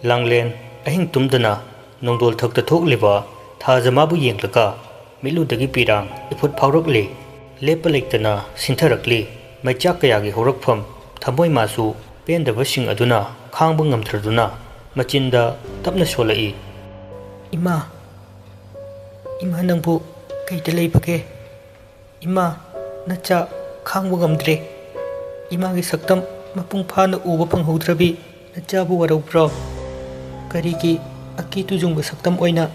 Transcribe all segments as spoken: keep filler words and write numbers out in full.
ꯂꯥꯡꯂꯦꯟ ꯑꯍꯤꯡ ꯇꯨꯝꯗꯅ ꯅꯣꯡꯗꯣꯜ ꯊꯛꯇ ꯊꯣꯛꯂꯤꯕ ꯊꯥꯖꯃꯥꯕꯨ ꯌꯦꯡꯂꯒ ꯃꯤꯠꯂꯨꯗꯒꯤ ꯄꯤꯔꯥꯡ ꯏꯐꯨꯠ ꯐꯥꯎꯔꯛꯂꯤ꯫ ꯂꯦꯞꯄ ꯂꯩꯇꯅ ꯁꯤꯟꯊꯔꯛꯂꯤ꯫ ꯃꯩꯆꯥꯛ ꯀꯌꯥꯒꯤ ꯍꯧꯔꯛꯐꯝ ꯊꯃꯣꯏ ꯃꯥꯁꯨ ꯄꯦꯟꯗꯕꯁꯤꯡ ꯑꯗꯨꯅ ꯈꯥꯡꯕ ꯉꯝꯗ꯭ꯔꯗꯨꯅ ꯃꯆꯤꯟꯗ ꯇꯞꯅ ꯁꯣꯜꯂꯛꯏ꯫ "ꯏꯃꯥ, ꯏꯃꯥ, ꯅꯪꯕꯨ ꯀꯩꯗ ꯂꯩꯕꯒꯦ? ꯏꯃꯥ, ꯅꯆꯥ ꯈꯥꯡꯕ ꯉꯝꯗ꯭ꯔꯦ꯫ ꯏꯃꯥꯒꯤ ꯁꯛꯇꯝ ꯃꯄꯨꯡ ꯐꯥꯅ ꯎꯕ ꯐꯪꯍꯧꯗ꯭ꯔꯕꯤ ꯅꯆꯥꯕꯨ ꯋꯥꯔꯧꯕ꯭ꯔꯣ? ꯀꯔꯤꯒꯤ ꯑꯀꯤ ꯇꯨꯖꯨꯡꯕ ꯁꯛꯇꯝ ꯑꯣꯏꯅ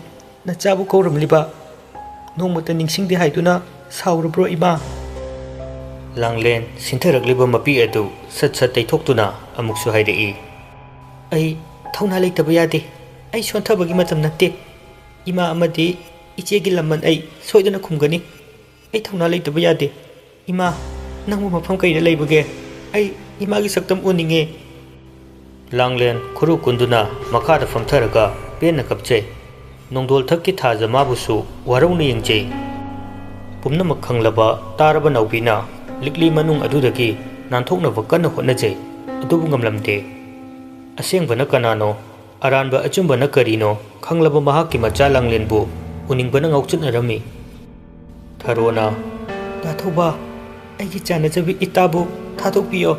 ꯅꯆꯥꯕꯨ ꯀꯧꯔꯝꯂꯤꯕ? ꯅꯣꯡꯃꯇ ꯅꯤꯡꯁꯤꯡꯗꯦ ꯍꯥꯏꯗꯨꯅ ꯁꯥꯎꯔꯕ꯭ꯔꯣ, ꯏꯃꯥ?" ꯂꯥꯡꯂꯦꯟ ꯁꯤꯟꯊꯔꯛꯂꯤꯕ ꯃꯄꯤ ꯑꯗꯨ ꯁꯠ ꯁꯠ ꯇꯩꯊꯣꯛꯇꯨꯅ ꯑꯃꯨꯛꯁꯨ ꯍꯥꯏꯔꯛꯏ꯫ "ꯑꯩ ꯊꯧꯅꯥ ꯂꯩꯇꯕ ꯌꯥꯗꯦ꯫ ꯑꯩ ꯁꯣꯟꯊꯕꯒꯤ ꯃꯇꯝ ꯅꯠꯇꯦ꯫ ꯏꯃꯥ ꯑꯃꯗꯤ ꯏꯆꯦꯒꯤ ꯂꯃꯟ ꯑꯩ ꯁꯣꯏꯗꯅ ꯈꯨꯝꯒꯅꯤ꯫ ꯑꯩ ꯊꯧꯅꯥ ꯂꯩꯇꯕ ꯌꯥꯗꯦ꯫ ꯏꯃꯥ, ꯅꯪꯕꯨ ꯃꯐꯝ ꯀꯩꯗ ꯂꯩꯕꯒꯦ? ꯑꯩ ꯏꯃꯥꯒꯤ ꯁꯛꯇꯝ ꯎꯅꯤꯡꯉꯦ꯫" ꯂꯥꯡꯂꯦꯟ ꯈꯨꯔꯨ ꯀꯨꯟꯗꯨꯅ ꯃꯈꯥꯗ ꯐꯝꯊꯔꯒ ꯄꯦꯟꯅ ꯀꯞꯆꯩ꯫ ꯅꯣꯡꯗꯣꯜ ꯊꯛꯀꯤ ꯊꯥꯖ ꯃꯥꯕꯨꯁꯨ ꯋꯥꯔꯧꯅ ꯌꯦꯡꯖꯩ꯫ ꯄꯨꯝꯅꯃꯛ ꯈꯪꯂꯕ ꯇꯥꯔꯕ ꯅꯥꯎꯕꯤꯅ ꯂꯤꯛꯂꯤ ꯃꯅꯨꯡ ꯑꯗꯨꯗꯒꯤ ꯅꯥꯟꯊꯣꯛꯅꯕ ꯀꯟꯅ ꯍꯣꯠꯅꯖꯩ, ꯑꯗꯨꯕꯨ ꯉꯝꯂꯝꯗꯦ꯫ ꯑꯁꯦꯡꯕꯅ ꯀꯅꯥꯅꯣ, ꯑꯔꯥꯟꯕ ꯑꯆꯨꯝꯕꯅ ꯀꯔꯤꯅꯣ ꯈꯪꯂꯕ ꯃꯍꯥꯛꯀꯤ ꯃꯆꯥ ꯂꯥꯡꯂꯦꯟꯕꯨ ꯎꯅꯤꯡꯕꯅ ꯉꯥꯎꯆꯠꯅꯔꯝꯃꯤ꯫ ꯊꯔꯣꯅ, "ꯗꯥ ꯊꯧꯕ, ꯑꯩꯒꯤ ꯆꯥꯟꯅꯖꯕꯤ ꯏꯇꯥꯕꯨ ꯊꯥꯗꯣꯛꯄꯤꯌꯣ꯫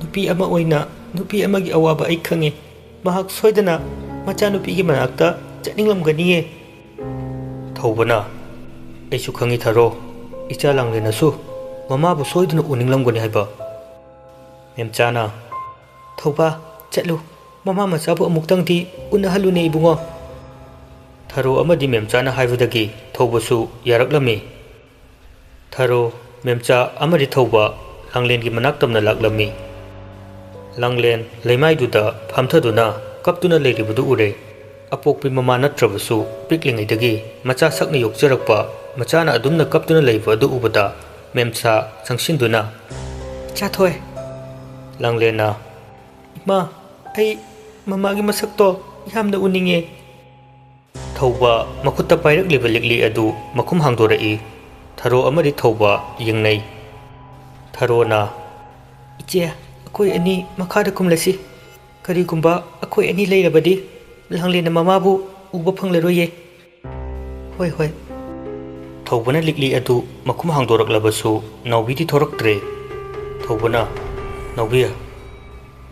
ꯅꯨꯄꯤ ꯑꯃ ꯑꯣꯏꯅ ꯅꯨꯄꯤ ꯑꯃꯒꯤ ꯑꯋꯥꯕ ꯑꯩ ꯈꯪꯉꯤ꯫ ꯃꯍꯥꯛ ꯁꯣꯏꯗꯅ ꯃꯆꯥꯅꯨꯄꯤꯒꯤ ꯃꯅꯥꯛꯇ ꯆꯠꯅꯤꯡꯂꯝꯒꯅꯤꯌꯦ꯫" ꯊꯧꯕꯅ, "ꯑꯩꯁꯨ ꯈꯪꯉꯤ ꯊꯔꯣ, ꯏꯆꯥ ꯂꯥꯡꯂꯦꯟꯅꯁꯨ ꯃꯃꯥꯕꯨ ꯁꯣꯏꯗꯅ ꯎꯅꯤꯡꯂꯝꯒꯅꯤ ꯍꯥꯏꯕ꯫" ꯃꯦꯝꯆꯥꯅ, "ꯊꯧꯕ, ꯆꯠꯂꯨ, ꯃꯃꯥ ꯃꯆꯥꯕꯨ ꯑꯃꯨꯛꯇꯪꯗꯤ ꯎꯅꯍꯜꯂꯨꯅꯦ ꯏꯕꯨꯡꯉꯣ꯫" ꯊꯔꯣ ꯑꯃꯗꯤ ꯃꯦꯝꯆꯥꯅ ꯍꯥꯏꯕꯗꯒꯤ ꯊꯧꯕꯁꯨ ꯌꯥꯔꯛꯂꯝꯃꯤ꯫ ꯊꯔꯣ, ꯃꯦꯝꯆꯥ ꯑꯃꯗꯤ ꯊꯧꯕ ꯂꯥꯡꯂꯦꯟꯒꯤ ꯃꯅꯥꯛ ꯇꯝꯅ ꯂꯥꯛꯂꯝꯃꯤ꯫ ꯂꯥꯡꯂꯦꯟ ꯂꯩꯃꯥꯏꯗꯨꯗ ꯐꯝꯊꯗꯨꯅ ꯀꯞꯇꯨꯅ ꯂꯩꯔꯤꯕꯗꯨ ꯎꯔꯦ꯫ ꯑꯄꯣꯛꯄꯤ ꯃꯃꯥ ꯅꯠꯇ꯭ꯔꯕꯁꯨ ꯄꯤꯛꯂꯤꯉꯩꯗꯒꯤ ꯃꯆꯥ ꯁꯛꯅ ꯌꯣꯛꯆꯔꯛꯄ ꯃꯆꯥꯅ ꯑꯗꯨꯝꯅ ꯀꯞꯇꯨꯅ ꯂꯩꯕ ꯑꯗꯨ ꯎꯕꯗ ꯃꯦꯝꯆꯥ ꯆꯪꯁꯤꯟꯗꯨꯅ, "ꯏꯆꯥ ꯊꯣꯏ꯫" ꯂꯥꯡꯂꯦꯟꯅ, "ꯏꯃꯥ, ꯑꯩ ꯃꯃꯥꯒꯤ ꯃꯁꯛꯇꯣ ꯌꯥꯝꯅ ꯎꯅꯤꯡꯉꯦ꯫" ꯊꯧꯕ ꯃꯈꯨꯠꯇ ꯄꯥꯏꯔꯛꯂꯤꯕ ꯂꯤꯛꯂꯤ ꯑꯗꯨ ꯃꯈꯨꯝ ꯍꯥꯡꯗꯣꯔꯛꯏ꯫ ꯊꯔꯣ ꯑꯃꯗꯤ ꯊꯧꯕ ꯌꯦꯡꯅꯩ꯫ ꯊꯔꯣꯅ, "ꯏꯆꯦ, ꯑꯩꯈꯣꯏ ꯑꯅꯤ ꯃꯈꯥꯗ ꯀꯨꯝꯂꯁꯤ꯫" "ꯀꯔꯤꯒꯨꯝꯕ ꯑꯩꯈꯣꯏ ꯑꯅꯤ ꯂꯩꯔꯕꯗꯤ ꯂꯥꯡꯂꯦꯟꯅ ꯃꯃꯥꯕꯨ ꯎꯕ ꯐꯪꯂꯔꯣꯏꯌꯦ꯫" "ꯍꯣꯏ, ꯍꯣꯏ꯫" ꯊꯧꯕꯅ ꯂꯤꯛꯂꯤ ꯑꯗꯨ ꯃꯈꯨꯝ ꯍꯥꯡꯗꯣꯔꯛꯂꯕꯁꯨ ꯅꯥꯎꯕꯤꯗꯤ ꯊꯣꯔꯛꯇ꯭ꯔꯦ꯫ ꯊꯧꯕꯅ, "ꯅꯥꯎꯕꯤ,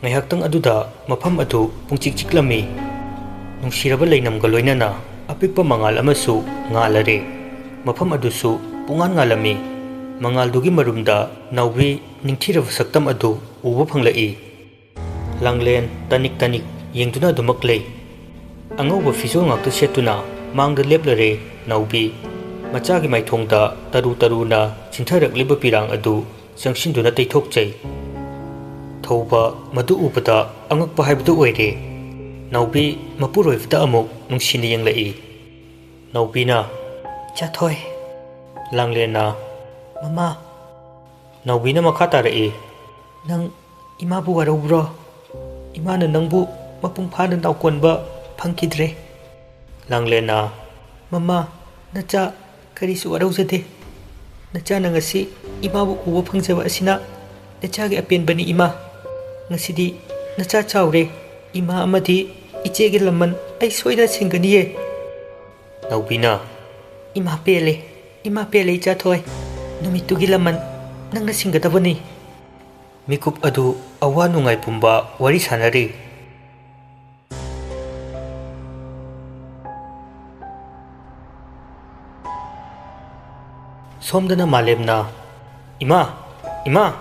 ꯉꯥꯏꯍꯥꯛꯇꯪ ꯑꯗꯨꯗ ꯃꯐꯝ ꯑꯗꯨ ꯄꯨꯡꯆꯤꯛ ꯆꯤꯛꯂꯝꯃꯤ꯫ ꯅꯨꯡꯁꯤꯔꯕ ꯂꯩꯅꯝꯒ ꯂꯣꯏꯅꯅ ꯑꯄꯤꯛꯄ ꯃꯉꯥꯜ ꯑꯃꯁꯨ ꯉꯥꯜꯂꯔꯦ꯫ ꯃꯐꯝ ꯑꯗꯨꯁꯨ ꯄꯨꯡꯉꯥꯟ ꯉꯥꯜꯂꯝꯃꯤ꯫ ꯃꯉꯥꯜꯗꯨꯒꯤ ꯃꯔꯨꯝꯗ ꯅꯥꯎꯕꯤ ꯅꯤꯡꯊꯤꯔꯕ ꯁꯛꯇꯝ ꯑꯗꯨ ꯎꯕ ꯐꯪꯂꯛꯏ꯫" ꯂꯥꯡꯂꯦꯟ ꯇꯅꯤꯛ ꯇꯅꯤꯛ ꯌꯦꯡꯗꯨꯅ ꯑꯗꯨꯃꯛ ꯂꯩ꯫ ꯑꯉꯧꯕ ꯐꯤꯖꯣꯜ ꯉꯥꯛꯇ ꯁꯦꯠꯇꯨꯅ ꯃꯥꯡꯗ ꯂꯦꯞꯂꯔꯦ ꯅꯥꯎꯕꯤ꯫ ꯃꯆꯥꯒꯤ ꯃꯥꯏꯊꯣꯡꯗ ꯇꯔꯨ ꯇꯔꯨꯅ ꯆꯤꯟꯊꯔꯛꯂꯤꯕ ꯄꯤꯔꯥꯡ ꯑꯗꯨ ꯆꯪꯁꯤꯟꯗꯨꯅ ꯇꯩꯊꯣꯛꯆꯩ꯫ ꯊꯧꯕ ꯃꯗꯨ ꯎꯕꯗ ꯑꯉꯛꯄ ꯍꯥꯏꯕꯗꯨ ꯑꯣꯏꯔꯦ꯫ ꯅꯥꯎꯕꯤ ꯃꯄꯨꯔꯣꯏꯕꯗ ꯑꯃꯨꯛ ꯅꯨꯡꯁꯤꯅ ꯌꯦꯡꯂꯛꯏ꯫ ꯅꯥꯎꯕꯤꯅ, "ꯏꯆꯥꯊꯣꯏ꯫" ꯂꯥꯡꯂꯦꯟꯅ, "ꯃꯃꯥ꯫" ꯅꯥꯎꯕꯤꯅ ꯃꯈꯥ ꯇꯥꯔꯛꯏ꯫ "ꯅꯪ ꯏꯃꯥꯕꯨ ꯋꯥꯔꯧꯕ꯭ꯔꯣ? ꯏꯃꯥꯅ ꯅꯪꯕꯨ ꯃꯄꯨꯡ ꯐꯥꯅ ꯅꯥꯎꯀꯣꯟꯕ ꯐꯪꯈꯤꯗ꯭ꯔꯦ꯫" ꯂꯥꯡꯂꯦꯟꯅ, "ꯃꯃꯥ, ꯅꯆꯥ ꯀꯔꯤꯁꯨ ꯋꯥꯔꯧꯖꯗꯦ꯫ ꯅꯆꯥꯅ ꯉꯁꯤ ꯏꯃꯥꯕꯨ ꯎꯕ ꯐꯪꯖꯕ ꯑꯁꯤꯅ ꯅꯆꯥꯒꯤ ꯑꯄꯦꯟꯕꯅꯤ ꯏꯃꯥ꯫ ꯉꯁꯤꯗꯤ ꯅꯆꯥ ꯆꯥꯎꯔꯦ꯫ ꯏꯃꯥ ꯑꯃꯗꯤ ꯏꯆꯦꯒꯤ ꯂꯃꯟ ꯑꯩ ꯁꯣꯏꯗꯅ ꯁꯤꯡꯒꯅꯤꯌꯦ꯫" ꯅꯥꯎꯕꯤꯅ, "ꯏꯃꯥ ꯄꯦꯜꯂꯦ, ꯏꯃꯥ ꯄꯦꯜꯂꯦ ꯏꯆꯥꯊꯣꯏ꯫ ꯅꯨꯃꯤꯠꯇꯨꯒꯤ ꯂꯃꯟ ꯅꯪꯅ ꯁꯤꯡꯒꯗꯕꯅꯤ꯫" ꯃꯤꯀꯨꯞ ꯑꯗꯨ ꯑꯋꯥ ꯅꯨꯡꯉꯥꯏ ꯄꯨꯝꯕ ꯋꯥꯔꯤ ꯁꯥꯟꯅꯔꯤ꯫ ꯁꯣꯝꯗꯅ ꯃꯥꯂꯦꯝꯅ, "ꯏꯃꯥ! ꯏꯃꯥ!"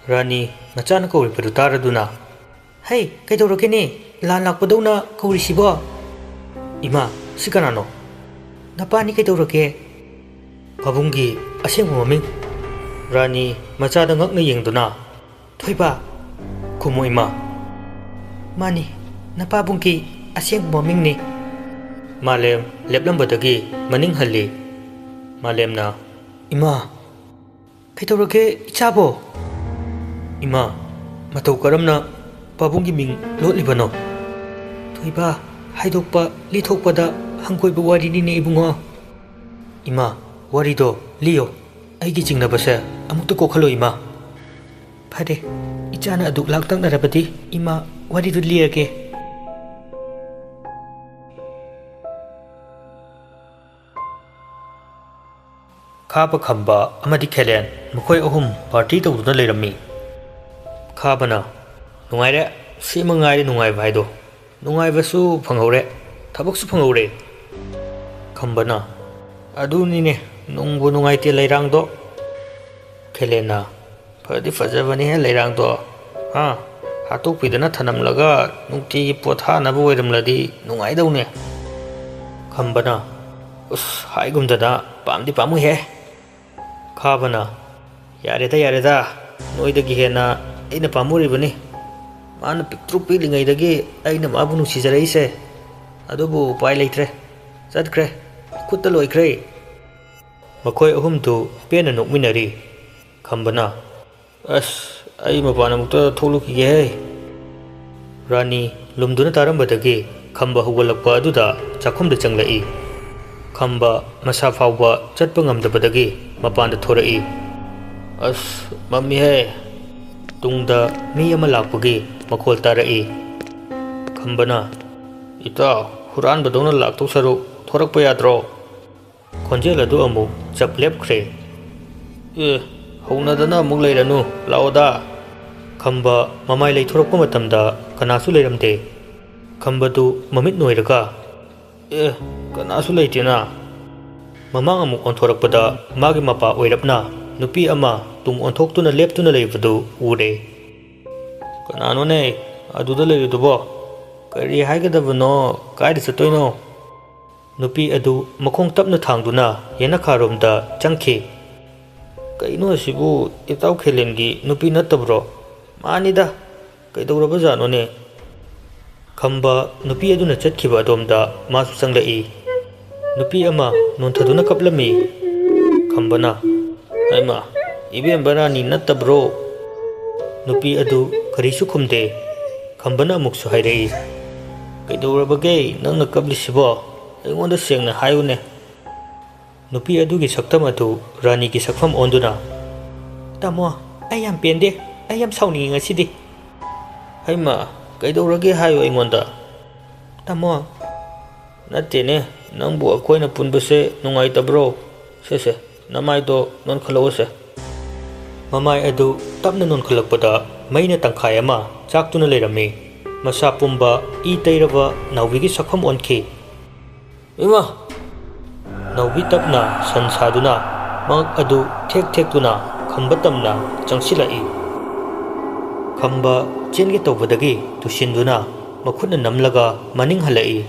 ꯔꯥꯅꯤ ꯃꯆꯥꯅ ꯀꯧꯔꯤꯕꯗꯨ ꯇꯥꯔꯗꯨꯅ, "ꯍꯩ, ꯀꯩꯗꯧꯔꯒꯦꯅꯦ? ꯂꯥꯟ ꯂꯥꯛꯄꯗꯧꯅ ꯀꯧꯔꯤꯁꯤꯕꯣ?" "ꯏꯃꯥ, ꯁꯤ ꯀꯅꯥꯅꯣ?" "ꯅꯄꯥꯅꯤ, ꯀꯩꯗꯧꯔꯒꯦ?" "ꯄꯥꯕꯨꯡꯒꯤ ꯑꯁꯦꯡꯕ ꯃꯃꯤꯡ?" ꯔꯥꯅꯤ ꯃꯆꯥꯗ ꯉꯛꯅ ꯌꯦꯡꯗꯨꯅ, "ꯊꯣꯏꯕ!" "ꯈꯨꯝꯃꯨ ꯏꯃꯥ꯫" "ꯃꯥꯅꯤ, ꯅꯄꯥꯕꯨꯡꯒꯤ ꯑꯁꯦꯡꯕ ꯃꯃꯤꯡꯅꯤ꯫" ꯃꯥꯂꯦꯝ ꯂꯦꯞꯂꯝꯕꯗꯒꯤ ꯃꯅꯤꯡ ꯍꯜꯂꯤ꯫ ꯃꯥꯂꯦꯝꯅ, "ꯏꯃꯥ!" "ꯀꯩꯗꯧꯔꯒꯦ ꯏꯆꯥꯕꯣ?" "ꯏꯃꯥ, ꯃꯇꯧ ꯀꯔꯝꯅ ꯄꯥꯕꯨꯡꯒꯤ ꯃꯤꯡ ꯂꯣꯠꯂꯤꯕꯅꯣ?" "ꯊꯣꯏꯕ, ꯍꯥꯏꯗꯣꯛꯄ ꯂꯤꯊꯣꯛꯄꯗ ꯍꯪꯒꯣꯏꯕ ꯋꯥꯔꯤꯅꯤꯅꯦ ꯏꯕꯨꯡꯉꯣ꯫" "ꯏꯃꯥ, ꯋꯥꯔꯤꯗꯣ ꯂꯤꯌꯣ꯫ ꯑꯩꯒꯤ ꯆꯤꯡꯅꯕꯁꯦ ꯑꯃꯨꯛꯇ ꯀꯣꯛꯍꯜꯂꯣ ꯏꯃꯥ꯫" "ꯐꯔꯦ, ꯏꯆꯥꯅ ꯑꯗꯨꯛ ꯂꯥꯡꯇꯛꯅꯔꯕꯗꯤ ꯏꯃꯥ ꯋꯥꯔꯤꯗꯨ ꯂꯤꯔꯒꯦ꯫ ꯈꯥꯕ, ꯈꯝꯕ ꯑꯃꯗꯤ ꯈꯦꯂꯦꯟ ꯃꯈꯣꯏ ꯑꯍꯨꯝ ꯄꯥꯔꯇꯤ ꯇꯧꯗꯨꯅ ꯂꯩꯔꯝꯃꯤ꯫ ꯈꯥꯕꯅ, "ꯅꯨꯡꯉꯥꯏꯔꯦ, ꯁꯤ ꯃꯉꯥꯏꯔꯦ ꯅꯨꯡꯉꯥꯏꯕ ꯍꯥꯏꯗꯣ꯫ ꯅꯨꯡꯉꯥꯏꯕꯁꯨ ꯐꯪꯍꯧꯔꯦ, ꯊꯕꯛꯁꯨ ꯐꯪꯍꯧꯔꯦ"꯫ ꯈꯝꯕꯅ, "ꯑꯗꯨꯅꯤꯅꯦ, ꯅꯨꯡꯕꯨ ꯅꯨꯡꯉꯥꯏꯇꯦ ꯂꯩꯔꯥꯡꯗꯣ"꯫ ꯈꯦꯂꯦꯟꯅ, "ꯐꯗꯤ ꯐꯖꯕꯅꯤꯍꯦ ꯂꯩꯔꯥꯡꯗꯣ꯫ ꯍꯥ? ꯍꯥꯠꯇꯣꯛꯄꯤꯗꯅ ꯊꯅꯝꯂꯒ ꯅꯨꯡꯇꯤꯒꯤ ꯄꯣꯊꯥꯅꯕ ꯑꯣꯏꯔꯝꯂꯗꯤ ꯅꯨꯡꯉꯥꯏꯗꯧꯅꯦ"꯫ ꯈꯝꯕꯅ, "ꯎꯁ, ꯍꯥꯏꯒꯨꯝꯗꯅ ꯄꯥꯝꯗꯤ ꯄꯥꯝꯃꯨꯏꯍꯦ"꯫ ꯈꯥꯕꯅ, "ꯌꯥꯔꯦꯗ, ꯌꯥꯔꯦꯗ, ꯅꯣꯏꯗꯒꯤ ꯍꯦꯟꯅ ꯑꯩꯅ ꯄꯥꯝꯃꯨꯔꯤꯕꯅꯤ꯫ ꯃꯥꯅ ꯄꯤꯛꯇ꯭ꯔꯨ ꯄꯤꯛꯂꯤꯉꯩꯗꯒꯤ ꯑꯩꯅ ꯃꯥꯕꯨ ꯅꯨꯡꯁꯤꯖꯔꯛꯏꯁꯦ꯫ ꯑꯗꯨꯕꯨ ꯎꯄꯥꯏ ꯂꯩꯇ꯭ꯔꯦ, ꯆꯠꯈ꯭ꯔꯦ, ꯈꯨꯠꯇ ꯂꯣꯏꯈ꯭ꯔꯦ"꯫ ꯃꯈꯣꯏ ꯑꯍꯨꯝꯗꯨ ꯄꯦꯟꯅ ꯅꯣꯛꯃꯤꯟꯅꯔꯤ꯫ ꯈꯝꯕꯅ, "ꯑꯁ, ꯑꯩ ꯃꯄꯥꯟ ꯑꯃꯨꯛꯇ ꯊꯣꯛꯂꯨꯈꯤꯒꯦꯍꯦ"꯫ ꯔꯥꯅꯤ ꯂꯨꯝꯗꯨꯅ ꯇꯥꯔꯝꯕꯗꯒꯤ ꯈꯝꯕ ꯍꯧꯒꯠꯂꯛꯄ ꯑꯗꯨꯗ ꯆꯥꯛꯈꯨꯝꯗ ꯆꯪꯂꯛꯏ꯫ ꯈꯝꯕ ꯃꯁꯥ ꯐꯥꯎꯕ ꯆꯠꯄ ꯉꯝꯗꯕꯗꯒꯤ ꯃꯄꯥꯟꯗ ꯊꯣꯔꯛꯏ꯫ "ꯑꯁ, ꯃꯝꯃꯤꯍꯦ"꯫ ꯇꯨꯡꯗ ꯃꯤ ꯑꯃ ꯂꯥꯛꯄꯒꯤ ꯃꯈꯣꯜ ꯇꯥꯔꯛꯏ꯫ ꯈꯝꯕꯅ, "ꯏꯇꯥꯎ, ꯍꯨꯔꯥꯟꯕꯗꯧꯅ ꯂꯥꯛꯇꯧ ꯁꯔꯨꯛ ꯊꯣꯔꯛꯄ ꯌꯥꯗ꯭ꯔꯣ?" ꯈꯣꯟꯖꯦꯜ ꯑꯗꯨ ꯑꯃꯨꯛ ꯆꯞ ꯂꯦꯞꯈ꯭ꯔꯦ꯫ "ꯑꯦ, ꯍꯧꯅꯗꯅ ꯑꯃꯨꯛ ꯂꯩꯔꯅꯨ, ꯂꯥꯛꯑꯣꯗ"꯫ ꯈꯝꯕ ꯃꯃꯥꯏ ꯂꯩꯊꯣꯔꯛꯄ ꯃꯇꯝꯗ ꯀꯅꯥꯁꯨ ꯂꯩꯔꯝꯗꯦ꯫ ꯈꯝꯕꯗꯨ ꯃꯃꯤꯠ ꯅꯣꯏꯔꯒ, "ꯑꯦ, ꯀꯅꯥꯁꯨ ꯂꯩꯇꯦꯅ"꯫ ꯃꯃꯥꯡ ꯑꯃꯨꯛ ꯑꯣꯟꯊꯣꯔꯛꯄꯗ ꯃꯥꯒꯤ ꯃꯄꯥ ꯑꯣꯏꯔꯞꯅ ꯅꯨꯄꯤ ꯑꯃ ꯇꯨꯡ ꯑꯣꯟꯊꯣꯛꯇꯨꯅ ꯂꯦꯞꯇꯨꯅ ꯂꯩꯕꯗꯨ ꯎꯔꯦ꯫ "ꯀꯅꯥꯅꯣꯅꯦ ꯑꯗꯨꯗ ꯂꯩꯔꯤꯗꯨꯕꯣ? ꯀꯔꯤ ꯍꯥꯏꯒꯗꯕꯅꯣ? ꯀꯥꯏꯗ ꯆꯠꯇꯣꯏꯅꯣ?" ꯅꯨꯄꯤ ꯑꯗꯨ ꯃꯈꯣꯡ ꯇꯞꯅ ꯊꯥꯡꯗꯨꯅ ꯌꯦꯅꯈꯥꯔꯣꯝꯗ ꯆꯪꯈꯤ꯫ "ꯀꯩꯅꯣ ꯑꯁꯤꯕꯨ, ꯏꯇꯥꯎ ꯈꯦꯂꯦꯟꯒꯤ ꯅꯨꯄꯤ ꯅꯠꯇꯕ꯭ꯔꯣ? ꯃꯥꯅꯤꯗ, ꯀꯩꯗꯧꯔꯕꯖꯥꯠꯅꯣꯅꯦ?" ꯈꯝꯕ ꯅꯨꯄꯤ ꯑꯗꯨꯅ ꯆꯠꯈꯤꯕ ꯑꯗꯣꯝꯗ ꯃꯥꯁꯨ ꯆꯪꯂꯛꯏ꯫ ꯅꯨꯄꯤ ꯑꯃ ꯅꯣꯟꯊꯗꯨꯅ ꯀꯞꯂꯝꯃꯤ꯫ ꯈꯝꯕꯅ, "ꯍꯩꯃꯥ, ꯏꯕꯦꯝꯕ ꯔꯥꯅꯤ ꯅꯠꯇꯕ꯭ꯔꯣ?" ꯅꯨꯄꯤ ꯑꯗꯨ ꯀꯔꯤꯁꯨ ꯈꯨꯝꯗꯦ꯫ ꯈꯝꯕꯅ ꯑꯃꯨꯛꯁꯨ ꯍꯥꯏꯔꯛꯏ, "ꯀꯩꯗꯧꯔꯕꯒꯦ ꯅꯪꯅ ꯀꯞꯂꯤꯁꯤꯕꯣ? ꯑꯩꯉꯣꯟꯗ ꯁꯦꯡꯅ ꯍꯥꯏꯌꯨꯅꯦ"꯫ ꯅꯨꯄꯤ ꯑꯗꯨꯒꯤ ꯁꯛꯇꯝ ꯑꯗꯨ ꯔꯥꯅꯤꯒꯤ ꯁꯛꯐꯝ ꯑꯣꯟꯗꯨꯅ, "ꯇꯥꯃꯣ, ꯑꯩ ꯌꯥꯝ ꯄꯦꯟꯗꯦ꯫ ꯑꯩ ꯌꯥꯝ ꯁꯥꯎꯅꯤꯡꯉꯤ ꯉꯁꯤꯗꯤ"꯫ "ꯍꯩꯃꯥ, "ꯀꯩꯗꯧꯔꯒꯦ ꯍꯥꯏꯌꯨ ꯑꯩꯉꯣꯟꯗ?" "ꯇꯥꯃꯣ, ꯅꯠꯇꯦꯅꯦ, ꯅꯪꯕꯨ ꯑꯩꯈꯣꯏꯅ ꯄꯨꯟꯕꯁꯦ ꯅꯨꯡꯉꯥꯏꯇꯕ꯭ꯔꯣ? ꯁꯦ ꯁꯦ, ꯅꯃꯥꯏꯗꯣ ꯅꯣꯟꯈꯠꯂꯛꯑꯣꯁꯦ꯫" ꯃꯃꯥꯏ ꯑꯗꯨ ꯇꯞꯅ ꯅꯣꯟꯈꯠꯂꯛꯄꯗ ꯃꯩꯅ ꯇꯪꯈꯥꯏ ꯑꯃ ꯆꯥꯛꯇꯨꯅ ꯂꯩꯔꯝꯃꯤ꯫ ꯃꯁꯥ ꯄꯨꯝꯕ ꯏ ꯇꯩꯔꯕ ꯅꯥꯎꯕꯤꯒꯤ ꯁꯛꯐꯝ ꯑꯣꯟꯈꯤ꯫ "ꯏꯃꯥ!" ꯅꯥꯎꯕꯤ ꯇꯞꯅ ꯁꯟ ꯁꯥꯗꯨꯅ ꯃꯉꯛ ꯑꯗꯨ ꯊꯦꯛ ꯊꯦꯛꯇꯨꯅ ꯈꯝꯕ ꯇꯝꯅ ꯆꯪꯁꯤꯜꯂꯛꯏ꯫ ꯈꯝꯕ ꯆꯦꯟꯒꯦ ꯇꯧꯕꯗꯒꯤ ꯇꯨꯁꯤꯟꯗꯨꯅ ꯃꯈꯨꯠꯅ ꯅꯝꯂꯒ ꯃꯅꯤꯡ ꯍꯜꯂꯛꯏ꯫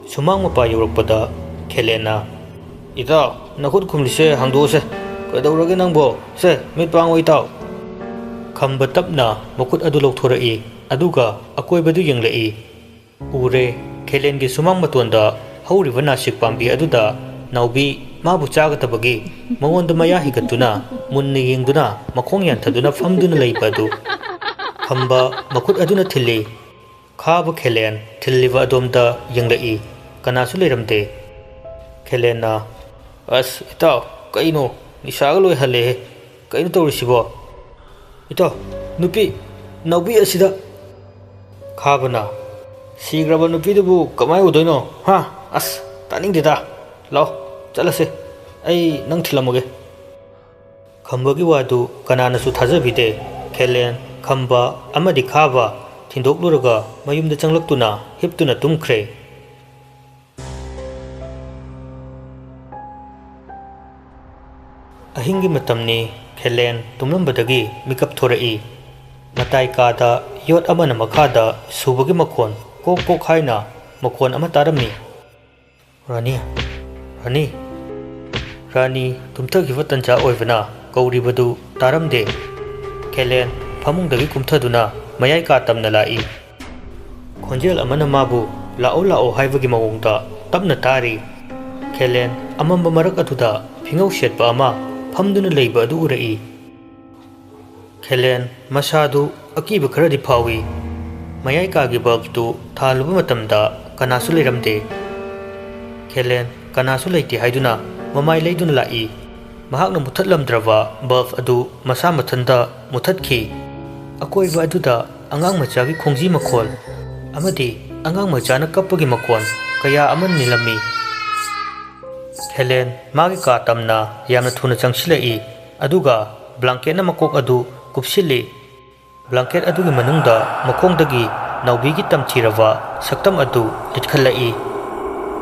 ꯁꯨꯃꯥꯡ ꯃꯄꯥ ꯌꯧꯔꯛꯄꯗ ꯈꯦꯂꯦꯟꯅ, "ꯏꯇꯥꯎ, ꯅꯈꯨꯠ ꯈꯨꯝꯂꯤꯁꯦ ꯍꯥꯡꯗꯣꯛꯑꯣꯁꯦ꯫ ꯀꯩꯗꯧꯔꯒꯦ ꯅꯪꯕꯣ? ꯁꯦ, ꯃꯤꯠ ꯄꯥꯡꯉꯣ ꯏꯇꯥꯎ꯫" ꯈꯝꯕ ꯇꯞꯅ ꯃꯈꯨꯠ ꯑꯗꯨ ꯂꯧꯊꯣꯔꯛꯏ, ꯑꯗꯨꯒ ꯑꯀꯣꯏꯕꯗꯨ ꯌꯦꯡꯂꯛꯏ꯫ ꯎꯔꯦ, ꯈꯦꯂꯦꯟꯒꯤ ꯁꯨꯃꯥꯡ ꯃꯇꯣꯟꯗ ꯍꯧꯔꯤꯕ ꯅꯥꯁꯤꯛ ꯄꯥꯝꯕꯤ ꯑꯗꯨꯗ ꯅꯥꯎꯕꯤ ꯃꯥꯕꯨ ꯆꯥꯒꯗꯕꯒꯤ ꯃꯉꯣꯟꯗ ꯃꯌꯥ ꯍꯤꯒꯠꯇꯨꯅ ꯃꯨꯟꯅ ꯌꯦꯡꯗꯨꯅ ꯃꯈꯣꯡ ꯌꯥꯟꯊꯗꯨꯅ ꯐꯝꯗꯨꯅ ꯂꯩꯕ ꯑꯗꯨ꯫ ꯈꯝꯕ ꯃꯈꯨꯠ ꯑꯗꯨꯅ ꯊꯤꯜꯂꯤ꯫ ꯈꯥꯕ ꯈꯦꯂꯦꯟ ꯊꯤꯜꯂꯤꯕ ꯑꯗꯣꯝꯗ ꯌꯦꯡꯂꯛꯏ꯫ ꯀꯅꯥꯁꯨ ꯂꯩꯔꯝꯗꯦ꯫ ꯈꯦꯂꯦꯟꯅ, "ꯑꯁ, ꯏꯇꯥꯎ, ꯀꯩꯅꯣ? ꯅꯤꯁꯥꯒ ꯂꯣꯏ ꯍꯜꯂꯦꯍꯦ꯫ ꯀꯩꯅꯣ ꯇꯧꯔꯤꯁꯤꯕꯣ? ꯏꯇꯥꯎ, ꯅꯨꯄꯤ, ꯅꯥꯎꯕꯤ ꯑꯁꯤꯗ꯫" ꯈꯥꯕꯅ, "ꯁꯤꯈ꯭ꯔꯕ ꯅꯨꯄꯤꯗꯨꯕꯨ ꯀꯃꯥꯏ ꯎꯗꯣꯏꯅꯣ? ꯍꯥ? ꯑꯁ, ꯇꯥꯅꯤꯡꯗꯦꯗ꯫ ꯂꯥꯛꯑꯣ, ꯆꯠꯂꯁꯦ꯫ ꯑꯩ ꯅꯪ ꯊꯤꯜꯂꯝꯃꯒꯦ꯫" ꯈꯝꯕꯒꯤ ꯋꯥꯗꯨ ꯀꯅꯥꯅꯁꯨ ꯊꯥꯖꯕꯤꯗꯦ꯫ ꯈꯦꯂꯦꯟ, ꯈꯝꯕ ꯑꯃꯗꯤ ꯈꯥꯕ ꯊꯤꯟꯗꯣꯛꯂꯨꯔꯒ ꯃꯌꯨꯝꯗ ꯆꯪꯂꯛꯇꯨꯅ ꯍꯤꯞꯇꯨꯅ ꯇꯨꯝꯈ꯭ꯔꯦ꯫ ꯑꯍꯤꯡꯒꯤ ꯃꯇꯝꯅꯤ꯫ ꯈꯦꯂꯦꯟ ꯇꯨꯝꯂꯝꯕꯗꯒꯤ ꯃꯤꯀꯞ ꯊꯣꯔꯛꯏ꯫ ꯃꯇꯥꯏ ꯀꯥꯗ ꯌꯣꯠ ꯑꯃꯅ ꯃꯈꯥꯗ ꯁꯨꯕꯒꯤ ꯃꯈꯣꯟ, ꯀꯣꯛ ꯀꯣꯛ ꯍꯥꯏꯅ ꯃꯈꯣꯟ ꯑꯃ ꯇꯥꯔꯝꯃꯤ꯫ "ꯔꯥꯅꯤ, ꯔꯥꯅꯤ꯫" ꯔꯥꯅꯤ ꯇꯨꯝꯊꯈꯤꯕ ꯇꯟꯖꯥ ꯑꯣꯏꯕꯅ ꯀꯧꯔꯤꯕꯗꯨ ꯇꯥꯔꯝꯗꯦ꯫ ꯈꯦꯂꯦꯟ ꯐꯃꯨꯡꯗꯒꯤ ꯀꯨꯝꯊꯗꯨꯅ ꯃꯌꯥꯏ ꯀꯥ ꯇꯝꯅ ꯂꯥꯛꯏ꯫ ꯈꯣꯟꯖꯦꯜ ꯑꯃꯅ ꯃꯥꯕꯨ "ꯂꯥꯛꯑꯣ, ꯂꯥꯛꯑꯣ" ꯍꯥꯏꯕꯒꯤ ꯃꯑꯣꯡꯗ ꯇꯞꯅ ꯇꯥꯔꯤ꯫ ꯈꯦꯂꯦꯟ ꯑꯃꯝꯕ ꯃꯔꯛ ꯑꯗꯨꯗ ꯐꯤꯉꯧ ꯁꯦꯠꯄ ꯑꯃ ꯐꯝꯗꯨꯅ ꯂꯩꯕ ꯑꯗꯨ ꯎꯔꯛꯏ꯫ ꯈꯦꯂꯦꯟ ꯃꯁꯥꯗꯨ ꯑꯀꯤꯕ ꯈꯔꯗꯤ ꯐꯥꯎꯏ꯫ ꯃꯌꯥꯏ ꯀꯥꯒꯤ ꯕꯜꯕꯇꯨ ꯊꯥꯜꯂꯨꯕ ꯃꯇꯝꯗ ꯀꯅꯥꯁꯨ ꯂꯩꯔꯝꯗꯦ꯫ ꯈꯦꯂꯦꯟ ꯀꯅꯥꯁꯨ ꯂꯩꯇꯦ ꯍꯥꯏꯗꯨꯅ ꯃꯃꯥꯏ ꯂꯩꯗꯨꯅ ꯂꯥꯛꯏ꯫ ꯃꯍꯥꯛꯅ ꯃꯨꯊꯠꯂꯝꯗ꯭ꯔꯕ ꯕꯜꯕ ꯑꯗꯨ ꯃꯁꯥ ꯃꯊꯟꯇ ꯃꯨꯊꯠꯈꯤ꯫ ꯑꯀꯣꯏꯕ ꯑꯗꯨꯗ ꯑꯉꯥꯡ ꯃꯆꯥꯒꯤ ꯈꯣꯡꯖꯤ ꯃꯈꯣꯜ ꯑꯃꯗꯤ ꯑꯉꯥꯡ ꯃꯆꯥꯅ ꯀꯞꯄꯒꯤ ꯃꯈꯣꯜ ꯀꯌꯥ ꯑꯃ ꯅꯤꯜꯂꯝꯃꯤ꯫ ꯈꯦꯂꯦꯟ ꯃꯥꯒꯤ ꯀꯥ ꯇꯝꯅ ꯌꯥꯝꯅ ꯊꯨꯅ ꯆꯪꯁꯤꯜꯂꯛꯏ, ꯑꯗꯨꯒ ꯕ꯭ꯂꯥꯡꯀꯦꯠꯅ ꯃꯀꯣꯛ ꯑꯗꯨ ꯀꯨꯞꯁꯤꯜꯂꯤ꯫ ꯕ꯭ꯂꯥꯡꯀꯦꯠ ꯑꯗꯨꯒꯤ ꯃꯅꯨꯡꯗ ꯃꯈꯣꯡꯗꯒꯤ ꯅꯥꯎꯕꯤꯒꯤ ꯇꯝꯊꯤꯔꯕ ꯁꯛꯇꯝ ꯑꯗꯨ ꯂꯤꯠꯈꯠꯂꯛꯏ꯫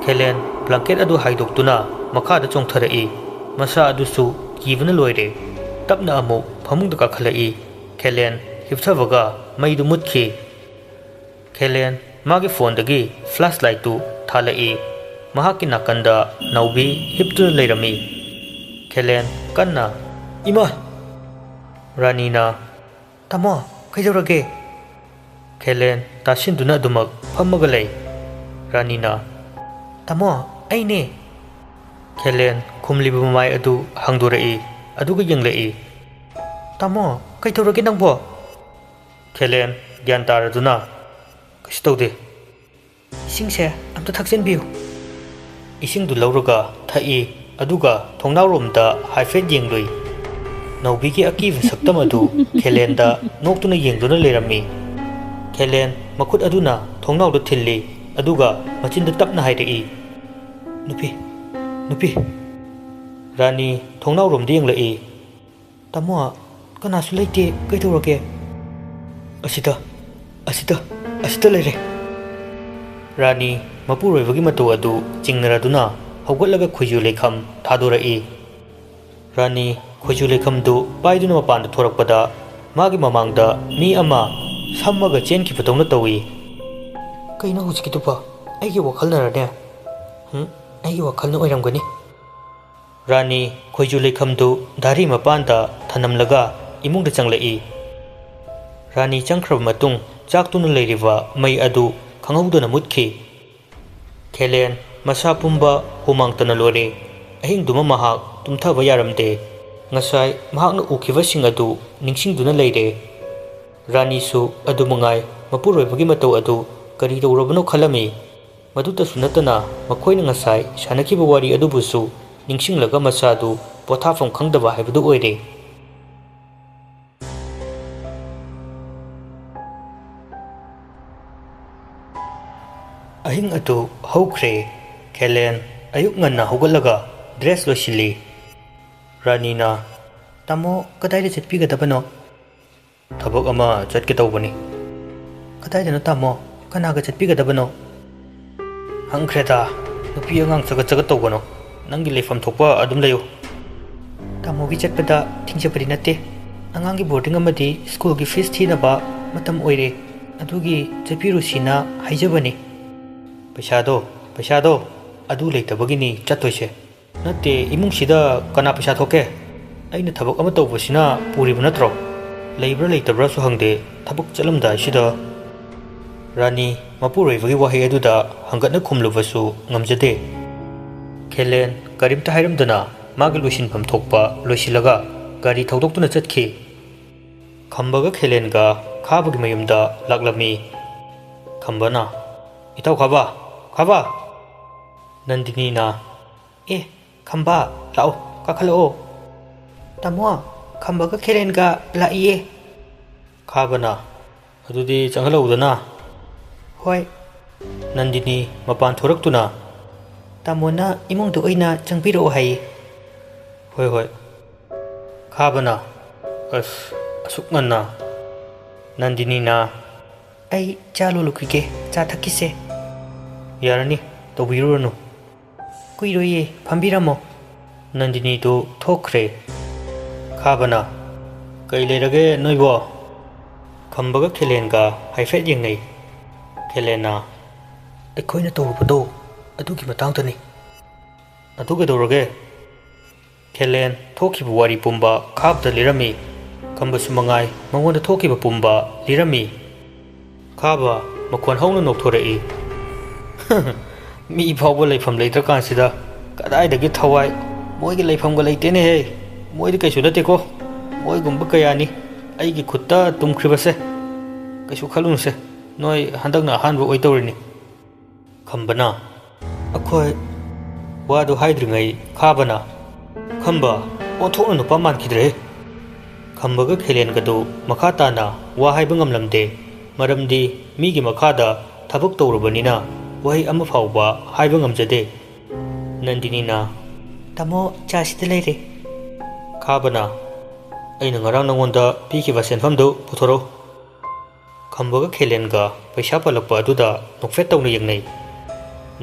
ꯈꯦꯂꯦꯟ ꯕ꯭ꯂꯥꯡꯀꯦꯠ ꯑꯗꯨ ꯍꯥꯏꯗꯣꯛꯇꯨꯅ ꯃꯈꯥꯗ ꯆꯣꯡꯊꯔꯛꯏ꯫ ꯃꯁꯥ ꯑꯗꯨꯁꯨ ꯀꯤꯕꯅ ꯂꯣꯏꯔꯦ꯫ ꯇꯞꯅ ꯑꯃꯨꯛ ꯐꯃꯨꯡꯗ ꯀꯥꯈꯠꯂꯛꯏ꯫ ꯈꯦꯂꯦꯟ ꯍꯤꯞꯊꯕꯒ ꯃꯩꯗꯨ ꯃꯨꯠꯈꯤ꯫ ꯈꯦꯂꯦꯟ ꯃꯥꯒꯤ ꯐꯣꯟꯗꯒꯤ ꯐ꯭ꯂꯥꯁ ꯂꯥꯏꯠꯇꯨ ꯊꯥꯜꯂꯛꯏ꯫ ꯃꯍꯥꯛꯀꯤ ꯅꯥꯀꯟꯗ ꯅꯥꯎꯕꯤ ꯍꯤꯞꯇꯨꯅ ꯂꯩꯔꯝꯃꯤ꯫ ꯈꯦꯂꯦꯟ ꯀꯟꯅ, "ꯏꯃꯥ!" ꯔꯥꯅꯤꯅ, "ꯇꯥꯃꯣ, ꯀꯩꯗꯧꯔꯒꯦ?" ꯈꯦꯂꯦꯟ ꯇꯥꯁꯤꯟꯗꯨꯅ ꯑꯗꯨꯃꯛ ꯐꯝꯃꯒ ꯂꯩ꯫ ꯔꯥꯅꯤꯅ, "ꯇꯥꯃꯣ, ꯑꯩꯅꯦ!" ꯈꯦꯂꯦꯟ ꯈꯨꯝꯂꯤꯕ ꯃꯃꯥꯏ ꯑꯗꯨ ꯍꯥꯡꯗꯣꯔꯛꯏ, ꯑꯗꯨꯒ ꯌꯦꯡꯂꯛꯏ꯫ "ꯇꯥꯃꯣ, ꯀꯩꯗꯧꯔꯒꯦ ꯅꯪꯕꯣ?" ꯈꯦꯂꯦꯟ ꯒ꯭ꯌꯥꯟ ꯇꯥꯔꯗꯨꯅ, "ꯀꯩꯁꯨ ꯇꯧꯗꯦ꯫ ꯏꯁꯤꯡꯁꯦ ꯑꯝꯇ ꯊꯛꯆꯤꯟꯕꯤꯌꯨ꯫" ꯏꯁꯤꯡꯗꯨ ꯂꯧꯔꯒ ꯊꯛꯏ, ꯑꯗꯨꯒ ꯊꯣꯡꯅꯥꯎꯔꯣꯝꯗ ꯍꯥꯏꯐꯦꯠ ꯌꯦꯡꯂꯨꯏ꯫ ꯅꯥꯎꯕꯤꯒꯤ ꯑꯀꯤꯕ ꯁꯛꯇꯝ ꯑꯗꯨ ꯈꯦꯂꯦꯟꯗ ꯅꯣꯛꯇꯨꯅ ꯌꯦꯡꯗꯨꯅ ꯂꯩꯔꯝꯃꯤ꯫ ꯈꯦꯂꯦꯟ ꯃꯈꯨꯠ ꯑꯗꯨꯅ ꯊꯣꯡꯅꯥꯎꯗ ꯊꯤꯜꯂꯤ, ꯑꯗꯨꯒ ꯃꯆꯤꯟꯗ ꯇꯞꯅ ꯍꯥꯏꯔꯛꯏ, "ꯅꯨꯄꯤ, ꯅꯨꯄꯤ!" ꯔꯥꯅꯤ ꯊꯣꯡꯅꯥꯎꯔꯣꯝꯗ ꯌꯦꯡꯂꯛꯏ꯫ "ꯇꯥꯃꯣ, ꯀꯅꯥꯁꯨ ꯂꯩꯇꯦ, ꯀꯩꯗꯧꯔꯒꯦ?" "ꯑꯁꯤꯗ, ꯑꯁꯤꯗ, ꯑꯁꯤꯗ ꯂꯩꯔꯦ!" ꯔꯥꯅꯤ ꯃꯄꯨꯔꯣꯏꯕꯒꯤ ꯃꯇꯧ ꯑꯗꯨ ꯆꯤꯡꯅꯔꯗꯨꯅ ꯍꯧꯒꯠꯂꯒ ꯈꯣꯏꯖꯨ ꯂꯩꯈꯝ ꯊꯥꯗꯣꯔꯛꯏ꯫ ꯔꯥꯅꯤ ꯈꯣꯏꯖꯨ ꯂꯩꯈꯝꯗꯨ ꯄꯥꯏꯗꯨꯅ ꯃꯄꯥꯟꯗ ꯊꯣꯔꯛꯄꯗ ꯃꯥꯒꯤ ꯃꯃꯥꯡꯗ ꯃꯤ ꯑꯃ ꯁꯝꯃꯒ ꯆꯦꯟꯈꯤꯕꯗꯧꯅ ꯇꯧꯏ꯫ "ꯀꯩꯅꯣ ꯍꯧꯖꯤꯛꯀꯤꯗꯨꯕꯣ? ꯑꯩꯒꯤ ꯋꯥꯈꯜꯅꯔꯅꯦ? ꯍꯨꯝ, ꯑꯩꯒꯤ ꯋꯥꯈꯜꯅ ꯑꯣꯏꯔꯝꯒꯅꯤ꯫" ꯔꯥꯅꯤ ꯈꯣꯏꯖꯨ ꯂꯩꯈꯝꯗꯨ ꯙꯥꯔꯤ ꯃꯄꯥꯟꯗ ꯊꯅꯝꯂꯒ ꯏꯃꯨꯡꯗ ꯆꯪꯂꯛꯏ꯫ ꯔꯥꯅꯤ ꯆꯪꯈ꯭ꯔꯕ ꯃꯇꯨꯡ ꯆꯥꯛꯇꯨꯅ ꯂꯩꯔꯤꯕ ꯃꯩ ꯑꯗꯨ ꯈꯪꯍꯧꯗꯅ ꯃꯨꯠꯈꯤ꯫ ꯈꯦꯂꯦꯟ ꯃꯁꯥ ꯄꯨꯝꯕ ꯍꯨꯃꯥꯡꯇꯅ ꯂꯣꯏꯔꯦ꯫ ꯑꯍꯤꯡꯗꯨꯃ ꯃꯍꯥꯛ ꯇꯨꯝꯊꯕ ꯌꯥꯔꯝꯗꯦ꯫ ꯉꯁꯥꯏ ꯃꯍꯥꯛꯅ ꯎꯈꯤꯕꯁꯤꯡ ꯑꯗꯨ ꯅꯤꯡꯁꯤꯡꯗꯨꯅ ꯂꯩꯔꯦ꯫ ꯔꯥꯅꯤꯁꯨ ꯑꯗꯨ ꯃꯉꯥꯏ, ꯃꯄꯨꯔꯣꯏꯕꯒꯤ ꯃꯇꯧ ꯑꯗꯨ ꯀꯔꯤ ꯇꯧꯔꯕꯅꯣ ꯈꯜꯂꯝꯃꯤ꯫ ꯃꯗꯨꯇꯁꯨ ꯅꯠꯇꯅ ꯃꯈꯣꯏꯅ ꯉꯁꯥꯏ ꯁꯥꯟꯅꯈꯤꯕ ꯋꯥꯔꯤ ꯑꯗꯨꯕꯨꯁꯨ ꯅꯤꯡꯁꯤꯡꯂꯒ ꯃꯁꯥꯗꯨ ꯄꯣꯊꯥꯐꯝ ꯈꯪꯗꯕ ꯍꯥꯏꯕꯗꯨ ꯑꯣꯏꯔꯦ꯫ ꯑꯍꯤꯡ ꯑꯗꯨ ꯍꯧꯈ꯭ꯔꯦ꯫ ꯈꯦꯂꯦꯟ ꯑꯌꯨꯛ ꯉꯟꯅ ꯍꯧꯒꯠꯂꯒ ꯗ꯭ꯔꯦꯁ ꯂꯣꯏꯁꯤꯜꯂꯤ꯫ ꯔꯥꯅꯤꯅ, "ꯇꯥꯃꯣ, ꯀꯗꯥꯏꯗ ꯆꯠꯄꯤꯒꯗꯕꯅꯣ?" "ꯊꯕꯛ ꯑꯃ ꯆꯠꯀꯦ ꯇꯧꯕꯅꯤ꯫" "ꯀꯗꯥꯏꯗꯅꯣ ꯇꯥꯃꯣ? ꯀꯅꯥꯒ ꯆꯠꯄꯤꯒꯗꯕꯅꯣ?" "ꯍꯪꯈ꯭ꯔꯦꯗ, ꯅꯨꯄꯤ ꯑꯉꯥꯡ ꯆꯒꯠ ꯆꯒꯠ ꯇꯧꯒꯅꯨ꯫ ꯅꯪꯒꯤ ꯂꯩꯐꯝ ꯊꯣꯛꯄ ꯑꯗꯨꯝ ꯂꯩꯌꯨ꯫" "ꯇꯥꯃꯣꯒꯤ ꯆꯠꯄꯗ ꯊꯤꯡꯖꯕꯗꯤ ꯅꯠꯇꯦ꯫ ꯑꯉꯥꯡꯒꯤ ꯕꯣꯔꯗꯤꯡ ꯑꯃꯗꯤ ꯁ꯭ꯀꯨꯜꯒꯤ ꯐꯤꯁ ꯊꯤꯅꯕ ꯃꯇꯝ ꯑꯣꯏꯔꯦ꯫ ꯑꯗꯨꯒꯤ ꯆꯠꯄꯤꯔꯨꯁꯤꯅ ꯍꯥꯏꯖꯕꯅꯤ꯫" "ꯄꯩꯁꯥꯗꯣ, ꯄꯩꯁꯥꯗꯣ, ꯑꯗꯨ ꯂꯩꯇꯕꯒꯤꯅꯤ ꯆꯠꯇꯣꯏꯁꯦ꯫" "ꯅꯠꯇꯦ, ꯏꯃꯨꯡꯁꯤꯗ ꯀꯅꯥ ꯄꯩꯁꯥ ꯊꯣꯛꯀꯦ? ꯑꯩꯅ ꯊꯕꯛ ꯑꯃ ꯇꯧꯕꯁꯤꯅ ꯄꯨꯔꯤꯕ ꯅꯠꯇ꯭ꯔꯣ? ꯂꯩꯕ꯭ꯔꯥ ꯂꯩꯇꯕ꯭ꯔꯥꯁꯨ ꯍꯪꯗꯦ, ꯊꯕꯛ ꯆꯠꯂꯝꯗꯥꯏꯁꯤꯗ꯫" ꯔꯥꯅꯤ ꯃꯄꯨꯔꯣꯏꯕꯒꯤ ꯋꯥꯍꯩ ꯑꯗꯨꯗ ꯍꯪꯒꯠꯅ ꯈꯨꯝꯂꯨꯕꯁꯨ ꯉꯝꯖꯗꯦ꯫ ꯈꯦꯂꯦꯟ ꯀꯔꯤꯝꯇ ꯍꯥꯏꯔꯝꯗꯅ ꯃꯥꯒꯤ ꯂꯣꯏꯁꯤꯟꯐꯝ ꯊꯣꯛꯄ ꯂꯣꯏꯁꯤꯜꯂꯒ ꯒꯥꯔꯤ ꯊꯧꯗꯣꯛꯇꯨꯅ ꯆꯠꯈꯤ꯫ ꯈꯝꯕꯒ ꯈꯦꯂꯦꯟꯒ ꯈꯥꯕꯒꯤ ꯃꯌꯨꯝꯗ ꯂꯥꯛꯂꯝꯃꯤ꯫ ꯈꯝꯕꯅ, "ꯏꯇꯥꯎ ꯈꯥꯕ, ꯈꯥꯕ!" ꯅꯟꯗꯤꯅꯤꯅ, "ꯑꯦ, ꯈꯝꯕ, ꯂꯥꯛꯑꯣ, ꯀꯥꯈꯠꯂꯛꯑꯣ꯫" "ꯇꯥꯃꯣ, ꯈꯝꯕꯒ ꯈꯦꯂꯦꯟꯒ ꯂꯥꯛꯏꯌꯦ꯫" ꯈꯥꯕꯅ, "ꯑꯗꯨꯗꯤ ꯆꯪꯍꯜꯂꯛꯎꯗꯅ꯫" "ꯍꯣꯏ꯫" ꯅꯟꯗꯤꯅꯤ ꯃꯄꯥꯟ ꯊꯣꯔꯛꯇꯨꯅ, "ꯇꯥꯃꯣꯅ ꯏꯃꯨꯡꯗ ꯑꯣꯏꯅ ꯆꯪꯕꯤꯔꯛꯑꯣ ꯍꯥꯏꯌꯦ꯫" "ꯍꯣꯏ, ꯍꯣꯏ꯫" ꯈꯥꯕꯅ, "ꯑꯁ, ꯑꯁꯨꯛ ꯉꯟꯅ?" ꯅꯟꯗꯤꯅꯤꯅ, "ꯑꯩ ꯆꯥ ꯂꯣꯜꯂꯨꯈꯤꯒꯦ, ꯆꯥ ꯊꯛꯈꯤꯁꯦ꯫" "ꯌꯥꯔꯅꯤ, ꯇꯧꯕꯤꯔꯨꯔꯅꯨ꯫" "ꯀꯨꯏꯔꯣꯏꯌꯦ, ꯐꯝꯕꯤꯔꯝꯃꯣ꯫" ꯅꯟꯗꯤꯅꯤꯗꯨ ꯊꯣꯛꯈ꯭ꯔꯦ꯫ ꯈꯥꯕꯅ, "ꯀꯩ ꯂꯩꯔꯒꯦ ꯅꯣꯏꯕꯣ?" ꯈꯝꯕꯒ ꯈꯦꯂꯦꯟꯒ ꯍꯥꯏꯐꯦꯠ ꯌꯦꯡꯅꯩ꯫ ꯈꯦꯂꯦꯟꯅ, "ꯑꯩꯈꯣꯏꯅ ꯇꯧꯔꯨꯕꯗꯣ ꯑꯗꯨꯒꯤ ꯃꯇꯥꯡꯗꯅꯤ꯫" "ꯑꯗꯨ ꯀꯩꯗꯧꯔꯒꯦ?" ꯈꯦꯂꯦꯟ ꯊꯣꯛꯈꯤꯕ ꯋꯥꯔꯤ ꯄꯨꯝꯕ ꯈꯥꯕꯗ ꯂꯤꯔꯝꯃꯤ꯫ ꯈꯝꯕꯁꯨ ꯃꯉꯥꯏ ꯃꯉꯣꯟꯗ ꯊꯣꯛꯈꯤꯕ ꯄꯨꯝꯕ ꯂꯤꯔꯝꯃꯤ꯫ ꯈꯥꯕ ꯃꯈꯣꯟ ꯍꯧꯅ ꯅꯣꯛꯊꯣꯔꯛꯏ꯫ "ꯃꯤ ꯐꯥꯎꯕ ꯂꯩꯐꯝ ꯂꯩꯇ꯭ꯔꯀꯥꯟꯁꯤꯗ ꯀꯗꯥꯏꯗꯒꯤ ꯊꯋꯥꯏ? ꯃꯣꯏꯒꯤ ꯂꯩꯐꯝꯒ ꯂꯩꯇꯦꯅꯦꯍꯦ꯫ ꯃꯣꯏꯗꯤ ꯀꯩꯁꯨ ꯅꯠꯇꯦꯀꯣ꯫ ꯃꯣꯏꯒꯨꯝꯕ ꯀꯌꯥꯅꯤ ꯑꯩꯒꯤ ꯈꯨꯠꯇ ꯇꯨꯝꯈ꯭ꯔꯤꯕꯁꯦ꯫ ꯀꯩꯁꯨ ꯈꯜꯂꯨꯅꯨꯁꯦ꯫ ꯅꯣꯏ ꯍꯟꯗꯛꯅ ꯑꯍꯥꯟꯕ ꯑꯣꯏꯗꯧꯔꯤꯅꯤ꯫" ꯈꯝꯕꯅ, "ꯑꯩꯈꯣꯏ" ꯋꯥꯗꯨ ꯍꯥꯏꯗ꯭ꯔꯤꯉꯩ ꯈꯥꯕꯅ, "ꯈꯝꯕ, ꯑꯣꯟꯊꯣꯛꯅ ꯅꯨꯄꯥ ꯃꯥꯟꯈꯤꯗ꯭ꯔꯦ!" ꯈꯝꯕꯒ ꯈꯦꯂꯦꯟꯒꯗꯨ ꯃꯈꯥ ꯇꯥꯅ ꯋꯥ ꯍꯥꯏꯕ ꯉꯝꯂꯝꯗꯦ, ꯃꯔꯝꯗꯤ ꯃꯤꯒꯤ ꯃꯈꯥꯗ ꯊꯕꯛ ꯇꯧꯔꯨꯕꯅꯤꯅ꯫ ꯋꯥꯍꯩ ꯑꯃ ꯐꯥꯎꯕ ꯍꯥꯏꯕ ꯉꯝꯖꯗꯦ꯫ ꯅꯟꯗꯤꯅꯤꯅ, "ꯇꯥꯃꯣ, ꯆꯥ ꯁꯤꯗ ꯂꯩꯔꯦ꯫" ꯈꯥꯕꯅ, "ꯑꯩꯅ ꯉꯔꯥꯡ ꯅꯉꯣꯟꯗ ꯄꯤꯈꯤꯕ ꯁꯦꯟꯐꯝꯗꯨ ꯄꯨꯊꯣꯔꯛꯎ꯫" ꯈꯝꯕꯒ ꯈꯦꯂꯦꯟꯒ ꯄꯩꯁꯥ ꯄꯜꯂꯛꯄ ꯑꯗꯨꯗ ꯅꯣꯛꯐꯦꯠ ꯇꯧꯅ ꯌꯦꯡꯅꯩ꯫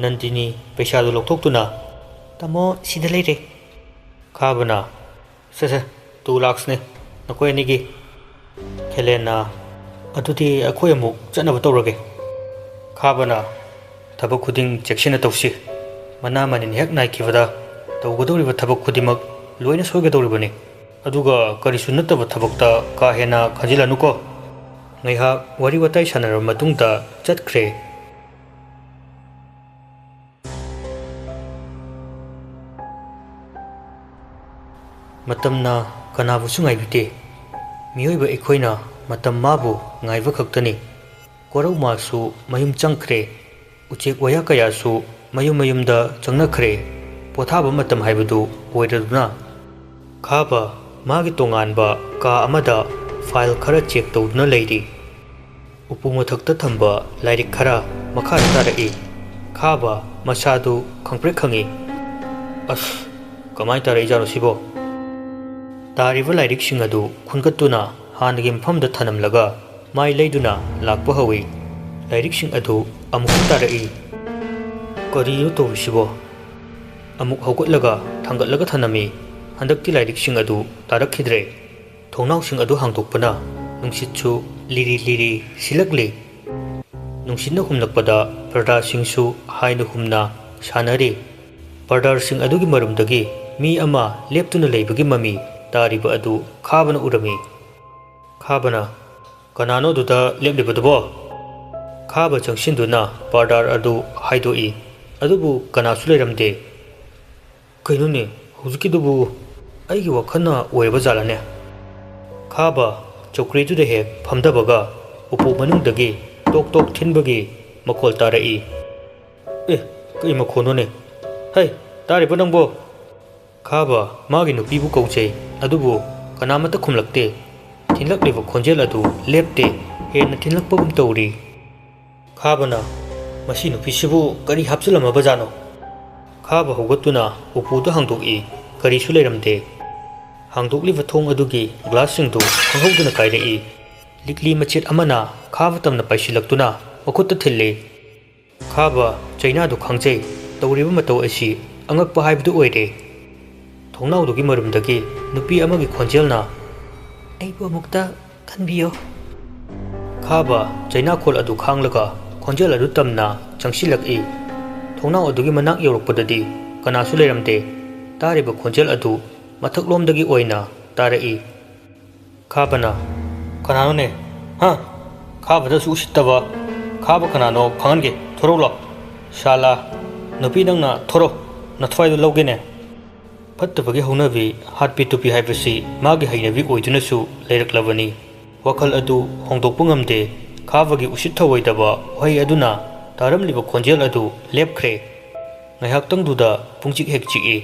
ꯅꯟꯗꯤꯅꯤ ꯄꯩꯁꯥꯗꯨ ꯂꯧꯊꯣꯛꯇꯨꯅ, "ꯇꯥꯃꯣ, ꯁꯤꯗ ꯂꯩꯔꯦ꯫" ꯈꯥꯕꯅ, "ꯁꯦ ꯁꯦ, two lakhsꯅꯤ ꯅꯈꯣꯏ ꯑꯅꯤꯒꯤ꯫" ꯈꯦꯂꯦꯟꯅ, "ꯑꯗꯨꯗꯤ ꯑꯩꯈꯣꯏ ꯑꯃꯨꯛ ꯆꯠꯅꯕ ꯇꯧꯔꯒꯦ꯫" ꯈꯥꯕꯅ, "ꯊꯕꯛ ꯈꯨꯗꯤꯡ ꯆꯦꯛꯁꯤꯟꯅ ꯇꯧꯁꯤ꯫ ꯃꯅꯥ ꯃꯅꯤꯟ ꯍꯦꯛ ꯅꯥꯏꯈꯤꯕꯗ ꯇꯧꯒꯗꯧꯔꯤꯕ ꯊꯕꯛ ꯈꯨꯗꯤꯡꯃꯛ ꯂꯣꯏꯅ ꯁꯣꯏꯒꯗꯧꯔꯤꯕꯅꯤ꯫ ꯑꯗꯨꯒ ꯀꯔꯤꯁꯨ ꯅꯠꯇꯕ ꯊꯕꯛꯇ ꯀꯥ ꯍꯦꯟꯅ ꯈꯟꯖꯤꯜꯂꯅꯨꯀꯣ꯫" ꯉꯥꯏꯍꯥꯛ ꯋꯥꯔꯤ ꯋꯥꯇꯥꯏ ꯁꯥꯟꯅꯔꯕ ꯃꯇꯨꯡꯗ ꯆꯠꯈ꯭ꯔꯦ꯫ ꯃꯇꯝꯅ ꯀꯅꯥꯕꯨꯁꯨ ꯉꯥꯏꯕꯤꯗꯦ꯫ ꯃꯤꯑꯣꯏꯕ ꯑꯩꯈꯣꯏꯅ ꯃꯇꯝ ꯃꯥꯕꯨ ꯉꯥꯏꯕ ꯈꯛꯇꯅꯤ꯫ ꯀꯣꯔꯧ ꯃꯥꯁꯨ ꯃꯌꯨꯝ ꯆꯪꯈ꯭ꯔꯦ꯫ ꯎꯆꯦꯛ ꯋꯥꯌꯥ ꯀꯌꯥꯁꯨ ꯃꯌꯨꯝ ꯃꯌꯨꯝꯗ ꯆꯪꯅꯈ꯭ꯔꯦ꯫ ꯄꯣꯊꯥꯕ ꯃꯇꯝ ꯍꯥꯏꯕꯗꯨ ꯑꯣꯏꯔꯗꯨꯅ ꯈꯥꯕ ꯃꯥꯒꯤ ꯇꯣꯉꯥꯟꯕ ꯀꯥ ꯑꯃꯗ file ꯈꯔ check ꯇꯧꯗꯨꯅ ꯂꯩꯔꯤ꯫ ꯎꯄꯨ ꯃꯊꯛꯇ ꯊꯝꯕ ꯂꯥꯏꯔꯤꯛ ꯈꯔ ꯃꯈꯥꯗ ꯇꯥꯔꯛꯏ꯫ ꯈꯥꯕ ꯃꯁꯥꯗꯨ ꯈꯪꯄ꯭ꯔꯦꯛ ꯈꯪꯉꯤ꯫ "ꯑꯁ, ꯀꯃꯥꯏ ꯇꯥꯔꯛꯏꯖꯥꯠꯅꯣ ꯁꯤꯕꯣ?" ꯇꯥꯔꯤꯕ ꯂꯥꯏꯔꯤꯛꯁꯤꯡ ꯑꯗꯨ ꯈꯨꯟꯒꯠꯇꯨꯅ ꯍꯥꯟꯅꯒꯤ ꯃꯐꯝꯗ ꯊꯅꯝꯂꯒ ꯃꯥꯏ ꯂꯩꯗꯨꯅ ꯂꯥꯛꯄ ꯍꯧꯏ꯫ ꯂꯥꯏꯔꯤꯛꯁꯤꯡ ꯑꯗꯨ ꯑꯃꯨꯛ ꯇꯥꯔꯛꯏ꯫ "ꯀꯔꯤꯅꯣ ꯇꯧꯔꯤꯁꯤꯕꯣ?" ꯑꯃꯨꯛ ꯍꯧꯒꯠꯂꯒ ꯊꯥꯡꯒꯠꯂꯒ ꯊꯅꯝꯃꯤ꯫ ꯍꯟꯗꯛꯇꯤ ꯂꯥꯏꯔꯤꯛꯁꯤꯡ ꯑꯗꯨ ꯇꯥꯔꯛꯈꯤꯗ꯭ꯔꯦ꯫ ꯊꯣꯡꯅꯥꯎꯁꯤꯡ ꯑꯗꯨ ꯍꯥꯡꯗꯣꯛꯄꯅ ꯅꯨꯡꯁꯤꯠꯁꯨ ꯂꯤꯔꯤ ꯂꯤꯔꯤ ꯁꯤꯠꯂꯛꯂꯤ꯫ ꯅꯨꯡꯁꯤꯠꯅ ꯍꯨꯝꯂꯛꯄꯗ ꯄꯔꯗꯥꯁꯤꯡꯁꯨ ꯍꯥꯏꯅ ꯍꯨꯝꯅ ꯁꯥꯟꯅꯔꯤ꯫ ꯄꯔꯗꯥꯔꯁꯤꯡ ꯑꯗꯨꯒꯤ ꯃꯔꯨꯝꯗꯒꯤ ꯃꯤ ꯑꯃ ꯂꯦꯞꯇꯨꯅ ꯂꯩꯕꯒꯤ ꯃꯃꯤ ꯇꯥꯔꯤꯕ ꯑꯗꯨ ꯈꯥꯕꯅ ꯎꯔꯝꯃꯤ꯫ ꯈꯥꯕꯅ, "ꯀꯅꯥꯅꯣ ꯑꯗꯨꯗ ꯂꯦꯞꯂꯤꯕꯗꯨꯕꯣ?" ꯈꯥꯕ ꯆꯪꯁꯤꯟꯗꯨꯅ ꯄꯔꯗꯥꯔ ꯑꯗꯨ ꯍꯥꯏꯗꯣꯛꯏ꯫ ꯑꯗꯨꯕꯨ ꯀꯅꯥꯁꯨ ꯂꯩꯔꯝꯗꯦ꯫ "ꯀꯩꯅꯣꯅꯦ, ꯍꯧꯖꯤꯛꯀꯤꯗꯨꯕꯨ ꯑꯩꯒꯤ ꯋꯥꯈꯜꯅ ꯑꯣꯏꯔꯕ ꯖꯥꯠꯂꯅꯦ?" ꯈꯥꯕ ꯆꯧꯀ꯭ꯔꯤꯗꯨꯗ ꯍꯦꯛ ꯐꯝꯗꯕꯒ ꯎꯄꯨ ꯃꯅꯨꯡꯗꯒꯤ ꯇꯣꯛ ꯇꯣꯛ ꯊꯤꯟꯕꯒꯤ ꯃꯈꯣꯜ ꯇꯥꯔꯛꯏ꯫ "ꯑꯦ, ꯀꯩ ꯃꯈꯣꯜꯅꯣꯅꯦ? ꯍꯩ, ꯇꯥꯔꯤꯕ ꯅꯪꯕꯣ?" ꯈꯥꯕ ꯃꯥꯒꯤ ꯅꯨꯄꯤꯕꯨ ꯀꯧꯖꯩ, ꯑꯗꯨꯕꯨ ꯀꯅꯥꯃꯠꯇ ꯈꯨꯝꯂꯛꯇꯦ꯫ ꯊꯤꯟꯂꯛꯂꯤꯕ ꯈꯣꯟꯖꯦꯜ ꯑꯗꯨ ꯂꯦꯞꯇꯦ, ꯍꯦꯟꯅ ꯊꯤꯟꯂꯛꯄꯒꯨꯝ ꯇꯧꯔꯤ꯫ ꯈꯥꯕꯅ, "ꯃꯁꯤ ꯅꯨꯄꯤꯁꯤꯕꯨ ꯀꯔꯤ ꯍꯥꯞꯆꯤꯜꯂꯝꯃꯕꯖꯥꯠꯅꯣ?" ꯈꯥꯕ ꯍꯧꯒꯠꯇꯨꯅ ꯎꯄꯨꯗ ꯍꯥꯡꯗꯣꯛꯏ꯫ ꯀꯔꯤꯁꯨ ꯂꯩꯔꯝꯗꯦ꯫ ꯍꯥꯡꯗꯣꯛꯂꯤꯕ ꯊꯣꯡ ꯑꯗꯨꯒꯤ ꯒ꯭ꯂꯥꯁꯁꯤꯡꯗꯨ ꯈꯪꯍꯧꯗꯅ ꯀꯥꯏꯔꯛꯏ꯫ ꯂꯤꯛꯂꯤ ꯃꯆꯦꯠ ꯑꯃꯅ ꯈꯥꯕ ꯇꯝꯅ ꯄꯥꯏꯁꯤꯜꯂꯛꯇꯨꯅ ꯃꯈꯨꯠꯇ ꯊꯤꯜꯂꯤ꯫ ꯈꯥꯕ ꯆꯩꯅꯥꯗꯨ ꯈꯪꯖꯩ꯫ ꯇꯧꯔꯤꯕ ꯃꯇꯧ ꯑꯁꯤ ꯑꯉꯛꯄ ꯍꯥꯏꯕꯗꯨ ꯑꯣꯏꯔꯦ꯫ ꯊꯣꯡꯅꯥꯎꯗꯨꯒꯤ ꯃꯔꯨꯝꯗꯒꯤ ꯅꯨꯄꯤ ꯑꯃꯒꯤ ꯈꯣꯟꯖꯦꯜꯅ, "ꯑꯩꯕꯨ ꯑꯃꯨꯛꯇ ꯈꯟꯕꯤꯌꯣ꯫" ꯈꯥꯕ ꯆꯩꯅꯥꯈꯣꯜ ꯑꯗꯨ ꯈꯥꯡꯂꯒ ꯈꯣꯟꯖꯦꯜ ꯑꯗꯨ ꯇꯝꯅ ꯆꯪꯁꯤꯜꯂꯛꯏ꯫ ꯊꯣꯡꯅꯥꯎ ꯑꯗꯨꯒꯤ ꯃꯅꯥꯛ ꯌꯧꯔꯛꯄꯗꯗꯤ ꯀꯅꯥꯁꯨ ꯂꯩꯔꯝꯗꯦ꯫ ꯇꯥꯔꯤꯕ ꯈꯣꯟꯖꯦꯜ ꯑꯗꯨ ꯃꯊꯛꯂꯣꯝꯗꯒꯤ ꯑꯣꯏꯅ ꯇꯥꯔꯛꯏ꯫ ꯈꯥꯕꯅ, "ꯀꯅꯥꯅꯣꯅꯦ? ꯍꯥ? ꯈꯥꯕꯗꯁꯨ ꯎꯁꯤꯠꯇꯕ꯫ ꯈꯥꯕ ꯀꯅꯥꯅꯣ ꯈꯪꯍꯟꯒꯦ꯫ ꯊꯣꯔꯛꯎ ꯂꯥꯎ꯫ ꯁꯥꯂꯥ, ꯅꯨꯄꯤ ꯅꯪꯅ ꯊꯣꯔꯛꯎ꯫ ꯅꯊ꯭ꯋꯥꯏꯗꯣ ꯂꯧꯒꯦꯅꯦ꯫" ꯐꯠꯇꯕꯒꯤ ꯍꯧꯅꯕꯤ, ꯍꯥꯠꯄꯤ ꯇꯨꯞꯄꯤ ꯍꯥꯏꯕꯁꯤ ꯃꯥꯒꯤ ꯍꯩꯅꯕꯤ ꯑꯣꯏꯗꯨꯅꯁꯨ ꯂꯩꯔꯛꯂꯕꯅꯤ꯫ ꯋꯥꯈꯜ ꯑꯗꯨ ꯍꯣꯡꯗꯣꯛꯄ ꯉꯝꯗꯦ꯫ ꯈꯥꯕꯒꯤ ꯎꯁꯤꯠ ꯊꯑꯣꯏꯗꯕ ꯋꯥꯍꯩ ꯑꯗꯨꯅ ꯇꯥꯔꯝꯂꯤꯕ ꯈꯣꯟꯖꯦꯜ ꯑꯗꯨ ꯂꯦꯞꯈ꯭ꯔꯦ꯫ ꯉꯥꯏꯍꯥꯛꯇꯪꯗꯨꯗ ꯄꯨꯡꯆꯤꯛ ꯍꯦꯛ ꯆꯤꯛꯏ꯫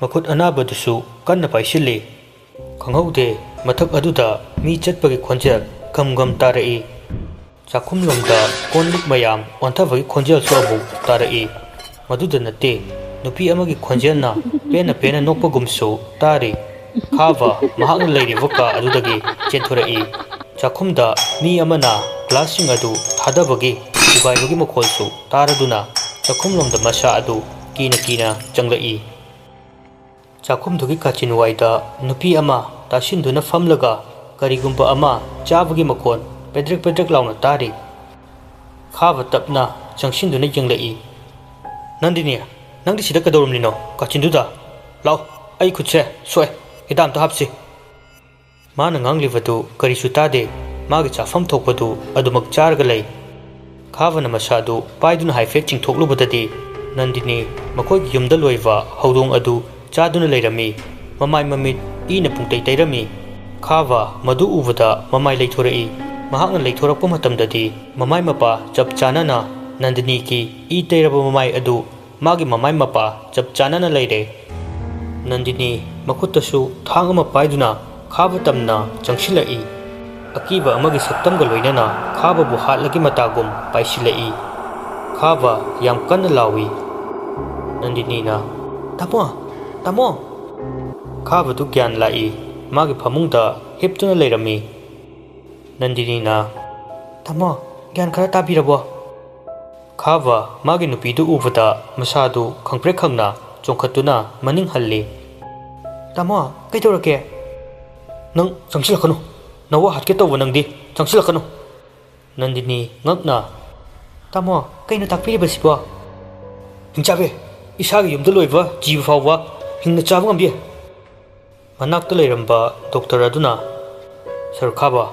ꯃꯈꯨꯠ ꯑꯅꯥꯕꯗꯨꯁꯨ ꯀꯟꯅ ꯄꯥꯏꯁꯤꯜꯂꯤ꯫ ꯈꯪꯍꯧꯗꯦ, ꯃꯊꯛ ꯑꯗꯨꯗ ꯃꯤ ꯆꯠꯄꯒꯤ ꯈꯣꯟꯖꯦꯜ ꯒꯝ ꯒꯝ ꯇꯥꯔꯛꯏ꯫ ꯆꯥꯛꯈꯨꯝꯂꯣꯝꯗ ꯀꯣꯟ ꯂꯤꯛ ꯃꯌꯥꯝ ꯑꯣꯟꯊꯕꯒꯤ ꯈꯣꯟꯖꯦꯜꯁꯨ ꯑꯃꯨꯛ ꯇꯥꯔꯛꯏ꯫ ꯃꯗꯨꯗ ꯅꯠꯇꯦ, ꯅꯨꯄꯤ ꯑꯃꯒꯤ ꯈꯣꯟꯖꯦꯜꯅ ꯄꯦꯟꯅ ꯄꯦꯟꯅ ꯅꯣꯛꯄꯒꯨꯝꯁꯨ ꯇꯥꯔꯤ꯫ ꯈꯥꯕ ꯃꯍꯥꯛꯅ ꯂꯩꯔꯤꯕ ꯀꯥ ꯑꯗꯨꯗꯒꯤ ꯆꯦꯟꯊꯣꯔꯛꯏ꯫ ꯆꯥꯛꯈꯨꯝꯗ ꯃꯤ ꯑꯃꯅ ꯒ꯭ꯂꯥꯁꯁꯤꯡ ꯑꯗꯨ ꯊꯥꯗꯕꯒꯤ ꯊꯨꯒꯥꯏꯕꯒꯤ ꯃꯈꯣꯜꯁꯨ ꯇꯥꯔꯗꯨꯅ ꯆꯥꯛꯈꯨꯝꯂꯣꯝꯗ ꯃꯁꯥ ꯑꯗꯨ ꯀꯤꯅ ꯀꯤꯅ ꯆꯪꯂꯛꯏ꯫ ꯆꯥꯛꯈꯨꯝꯗꯨꯒꯤ ꯀꯥꯆꯤꯟꯋꯥꯏꯗ ꯅꯨꯄꯤ ꯑꯃ ꯇꯥꯁꯤꯟꯗꯨꯅ ꯐꯝꯂꯒ ꯀꯔꯤꯒꯨꯝꯕ ꯑꯃ ꯆꯥꯕꯒꯤ ꯃꯈꯣꯟ ꯄꯦꯗ꯭ꯔꯦꯛ ꯄꯦꯗ꯭ꯔꯦꯛ ꯂꯥꯎꯅ ꯇꯥꯔꯤ꯫ ꯈꯥꯕ ꯇꯞꯅ ꯆꯪꯁꯤꯟꯗꯨꯅ ꯌꯦꯡꯂꯛꯏ꯫ "ꯅꯟꯗꯤꯅꯤ, ꯅꯪꯗꯤ ꯁꯤꯗ ꯀꯩꯗꯧꯔꯝꯂꯤꯅꯣ? ꯀꯥꯆꯤꯟꯗꯨꯗ ꯂꯥꯎ, ꯑꯩ ꯈꯨꯠꯁꯦ ꯁꯣꯛꯑꯦ, ꯍꯤꯗꯥꯛ ꯑꯝꯇ ꯍꯥꯞꯁꯤ꯫" ꯃꯥꯅ ꯉꯥꯡꯂꯤꯕꯗꯨ ꯀꯔꯤꯁꯨ ꯇꯥꯗꯦ꯫ ꯃꯥꯒꯤ ꯆꯥꯐꯝ ꯊꯣꯛꯄꯗꯨ ꯑꯗꯨꯃꯛ ꯆꯥꯔꯒ ꯂꯩ꯫ ꯈꯥꯕꯅ ꯃꯁꯥꯗꯨ ꯄꯥꯏꯗꯨꯅ ꯍꯥꯏꯐꯦꯠ ꯆꯤꯡꯊꯣꯛꯂꯨꯕꯗꯗꯤ, ꯅꯟꯗꯤꯅꯤ ꯃꯈꯣꯏꯒꯤ ꯌꯨꯝꯗ ꯂꯣꯏꯕ ꯍꯧꯗꯣꯡ ꯑꯗꯨ ꯆꯥꯗꯨꯅ ꯂꯩꯔꯝꯃꯤ꯫ ꯃꯃꯥꯏ ꯃꯃꯤꯠ ꯏꯅ ꯄꯨꯡꯇꯩ ꯇꯩꯔꯝꯃꯤ꯫ ꯈꯥꯕ ꯃꯗꯨ ꯎꯕꯗ ꯃꯃꯥꯏ ꯂꯩꯊꯣꯔꯛꯏ꯫ ꯃꯍꯥꯛꯅ ꯂꯩꯊꯣꯔꯛꯄ ꯃꯇꯝꯗꯗꯤ ꯃꯃꯥꯏ ꯃꯄꯥ ꯆꯞ ꯆꯥꯅꯅ ꯅꯟꯗꯤꯅꯤꯒꯤ ꯏ ꯇꯩꯔꯕ ꯃꯃꯥꯏ ꯑꯗꯨ ꯃꯥꯒꯤ ꯃꯃꯥꯏ ꯃꯄꯥ ꯆꯞ ꯆꯥꯅꯅ ꯂꯩꯔꯦ꯫ ꯅꯟꯗꯤꯅꯤ ꯃꯈꯨꯠꯇꯁꯨ ꯊꯥꯡ ꯑꯃ ꯄꯥꯏꯗꯨꯅ ꯈꯥꯕ ꯇꯝꯅ ꯆꯪꯁꯤꯜꯂꯛꯏ꯫ ꯑꯀꯤꯕ ꯑꯃꯒꯤ ꯁꯛꯇꯝꯒ ꯂꯣꯏꯅꯅ ꯈꯥꯕꯕꯨ ꯍꯥꯠꯂꯒꯦ ꯃꯇꯥꯒꯨꯝ ꯄꯥꯏꯁꯤꯜꯂꯛꯏ꯫ ꯈꯥꯕ ꯌꯥꯝ ꯀꯟꯅ ꯂꯥꯎꯏ꯫ ꯅꯟꯗꯤꯅꯤꯅ, "ꯇꯥꯃꯣ! ꯇꯥꯃꯣ!" ꯈꯥꯕꯗꯨ ꯒ꯭ꯌꯥꯟ ꯂꯥꯛꯏ꯫ ꯃꯥꯒꯤ ꯐꯃꯨꯡꯗ ꯍꯤꯞꯇꯨꯅ ꯂꯩꯔꯝꯃꯤ꯫ ꯅꯟꯗꯤꯅꯤꯅ, "ꯇꯥꯃꯣ, ꯒ꯭ꯌꯥꯟ ꯈꯔ ꯇꯥꯕꯤꯔꯕꯣ?" ꯈꯥꯕ ꯃꯥꯒꯤ ꯅꯨꯄꯤꯗꯨ ꯎꯕꯗ ꯃꯁꯥꯗꯨ ꯈꯪꯄ꯭ꯔꯦꯛ ꯈꯪꯅ ꯆꯣꯡꯈꯠꯇꯨꯅ ꯃꯅꯤꯡ ꯍꯜꯂꯤ꯫ "ꯇꯥꯃꯣ, ꯀꯩꯗꯧꯔꯒꯦ?" "ꯅꯪ ꯆꯪꯁꯤꯜꯂꯛꯀꯅꯨ꯫ ꯅꯋꯥ ꯍꯥꯠꯀꯦ ꯇꯧꯕ ꯅꯪꯗꯤ ꯆꯪꯁꯤꯜꯂꯛꯀꯅꯨ꯫" ꯅꯟꯗꯤꯅꯤ ꯉꯛꯅ, "ꯇꯥꯃꯣ, ꯀꯩꯅꯣ ꯇꯥꯛꯄꯤꯔꯤꯕꯁꯤꯕꯣ?" "ꯍꯤꯡꯆꯥꯕꯤ, ꯏꯁꯥꯒꯤ ꯌꯨꯝꯗ ꯂꯣꯏꯕ ꯖꯤꯕ ꯐꯥꯎꯕ ꯍꯤꯡꯅ ꯆꯥꯕ ꯉꯝꯗꯦ꯫" ꯃꯅꯥꯛꯇ ꯂꯩꯔꯝꯕ ꯗꯣꯛꯇꯔ ꯑꯗꯨꯅ, "ꯁꯔ ꯈꯥꯕ,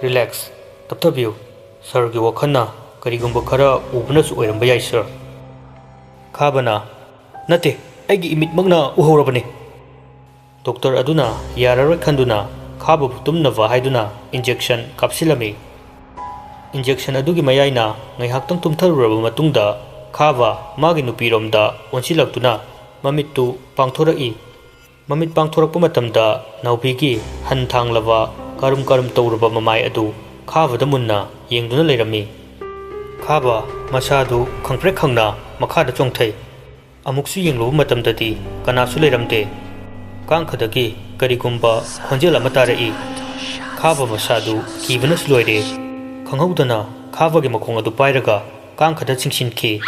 ꯔꯤꯂꯦꯛꯁ, ꯇꯞꯊꯕꯤꯌꯨ꯫ ꯁꯔꯒꯤ ꯋꯥꯈꯜꯅ ꯀꯔꯤꯒꯨꯝꯕ ꯈꯔ ꯎꯕꯅꯁꯨ ꯑꯣꯏꯔꯝꯕ ꯌꯥꯏ, ꯁꯔ꯫" ꯈꯥꯕꯅ, "ꯅꯠꯇꯦ, ꯑꯩꯒꯤ ꯏꯃꯤꯠꯃꯛꯅ ꯎꯍꯧꯔꯕꯅꯤ꯫" ꯗꯣꯛꯇꯔ ꯑꯗꯨꯅ ꯌꯥꯔꯔꯣꯏ ꯈꯟꯗꯨꯅ ꯈꯥꯕꯕꯨ ꯇꯨꯝꯅꯕ ꯍꯥꯏꯗꯨꯅ ꯏꯟꯖꯦꯛꯁꯟ ꯀꯥꯞꯁꯤꯜꯂꯝꯃꯤ꯫ ꯏꯟꯖꯦꯛꯁꯟ ꯑꯗꯨꯒꯤ ꯃꯌꯥꯏꯅ ꯉꯥꯏꯍꯥꯛꯇꯪ ꯇꯨꯝꯊꯔꯨꯔꯕ ꯃꯇꯨꯡꯗ ꯈꯥꯕ ꯃꯥꯒꯤ ꯅꯨꯄꯤꯔꯣꯝꯗ ꯑꯣꯟꯁꯤꯜꯂꯛꯇꯨꯅ ꯃꯃꯤꯠꯇꯨ ꯄꯥꯡꯊꯣꯔꯛꯏ꯫ ꯃꯃꯤꯠ ꯄꯥꯡꯊꯣꯔꯛꯄ ꯃꯇꯝꯗ ꯅꯥꯎꯕꯤꯒꯤ ꯍꯟ ꯊꯥꯡꯂꯕ ꯀꯔꯨꯝ ꯀꯔꯨꯝ ꯇꯧꯔꯕ ꯃꯃꯥꯏ ꯑꯗꯨ ꯈꯥꯕꯗ ꯃꯨꯟꯅ ꯌꯦꯡꯗꯨꯅ ꯂꯩꯔꯝꯃꯤ꯫ ꯈꯥꯕ ꯃꯁꯥꯗꯨ ꯈꯪꯄ꯭ꯔꯦꯛ ꯈꯪꯅ ꯃꯈꯥꯗ ꯆꯣꯡꯊꯩ꯫ ꯑꯃꯨꯛꯁꯨ ꯌꯦꯡꯂꯨꯕ ꯃꯇꯝꯗꯗꯤ ꯀꯅꯥꯁꯨ ꯂꯩꯔꯝꯗꯦ꯫ ꯀꯥꯡꯈꯗꯒꯤ ꯀꯔꯤꯒꯨꯝꯕ ꯈꯣꯟꯖꯦꯜ ꯑꯃ ꯇꯥꯔꯛꯏ꯫ ꯈꯥꯕ ꯃꯁꯥꯗꯨ ꯀꯤꯕꯅꯁꯨ ꯂꯣꯏꯔꯦ꯫ ꯈꯪꯍꯧꯗꯅ ꯈꯥꯕꯒꯤ ꯃꯈꯣꯡ ꯑꯗꯨ ꯄꯥꯏꯔꯒ ꯀꯥꯡꯈꯗ ꯆꯤꯡꯁꯤꯟꯈꯤ꯫